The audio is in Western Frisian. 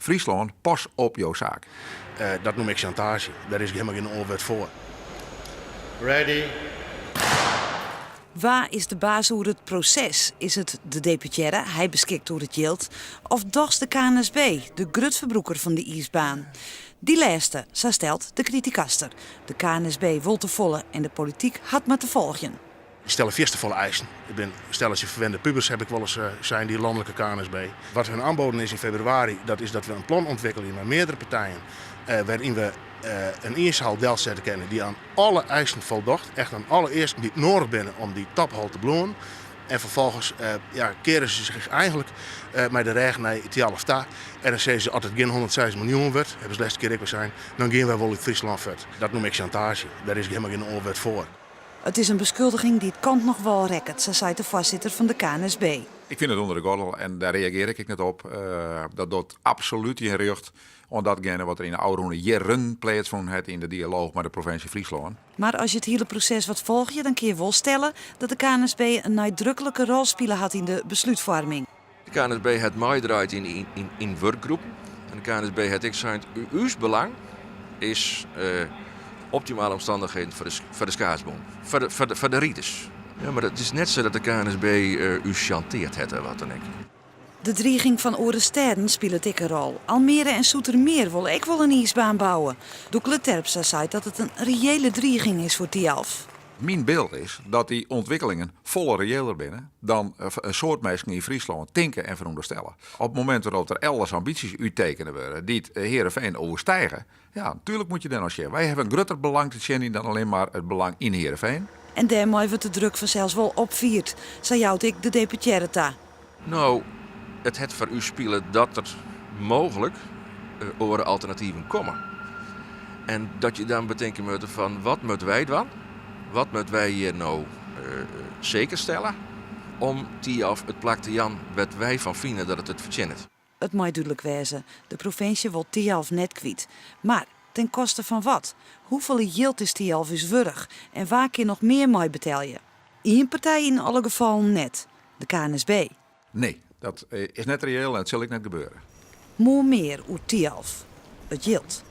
Fryslân, pas op jo saak. Dat noem ik chantage. Dêr is helemaal gjin oar wurd foar. Ready. Wa is de baas oer it proses? Is it de deputearre, hy beskikt oer it jild, of dochs de KNSB, de grutferbrûker fan de iisbaan? Dy lêste, sa stelt de kritikaster. De KNSB wol te folle en de polityk hat mar te folgjen. Dy stelle fierste folle eisen. Ik bin stelletsje ferwende pubers, heb ik wolris sein, dy lanlike KNSB. Wat hun aanboden is yn februari, dat is dat we in plan ûntwikkelje mei meardere partijen, wêryn we in iishal delsette kinne dy't oan alle eisen foldocht, echt oan alle easken dy't noadich binne om dy tophal te bliuwen. En ferfolgens ja, keare se sich eigenlik mei de rêch nei Thialf ta en dan sizze se, as it gjin 106 miljoen wurdt, hawwe se lêste kear ek wer sein, dan gean wy wol út Fryslân fuort. Dat noem ik chantaazje. Dêr is helemaal gjin oar wurd foar. It is in beskuldiging dy't kant noch wâl rekket, sa seit de foarsitter fan de KNSB. Ik fyn it ûnder de gordel en dêr reagearje ik ek net op. Dat docht absolút gjin rjocht oan datgene wat der yn de ôfrûne jierren pleatsfûn hat yn de dialooch mei de provinsje Fryslân. Mar as je it hiele proses wat folgje, dan kinne je wol stelle dat de KNSB in neidruklike rol spile hat yn de beslútfoarming. De KNSB hat meidraaid yn wurkgroepen en de KNSB hat ek sein, ús belang is optimale omstannichheden foar de skaatsbûn, foar de riders. Ja, mar it is net sa dat de KNSB ús sjanteard hat of wat dan ek. De driging fan oare stêden spilet ek in rol. Almere en Zoetermeer wolle ek wol in iisbaan bouwe. Doekle Terpstra seit dat it in reële driging is foar Thialf. Myn byld is dat dy ûntwikkelingen folle reëler binne dan in soad minsken yn Fryslân tinke en ferûnderstelle. Op it momint wêrop't der elders ambysjes úttekene wurde dy't Heerenveen oerstige, ja, natuerlik moat je dêr nei sjen. Wy hawwe in grutter belang te tsjinjen dan allinne mar it belang yn Heerenveen. En dêrmei wurdt de druk fansels wol opfierd, sa jout ek de deputearre ta. No, it hat foar ús spile dat der mooglik oare alternativen komme. En dat je dan betinke moatte fan wat moatte wy dwaan? Wat moatte wy hjir no seker stelle om Thialf it plak te jaan wêr't wy fan fine dat it it fertsjinnet? It mei dúdlik wêze, de provinsje wol Thialf net kwyt. Mar ten koste fan wat? Hoefolle jild is Thialf ús wurdich en wa kin noch mear meibetelje? Ien partij yn alle gefallen net, de KNSB. Nee, dat is net reëel en it sil ek net gebeure. Moarn mear oer Thialf, it jild.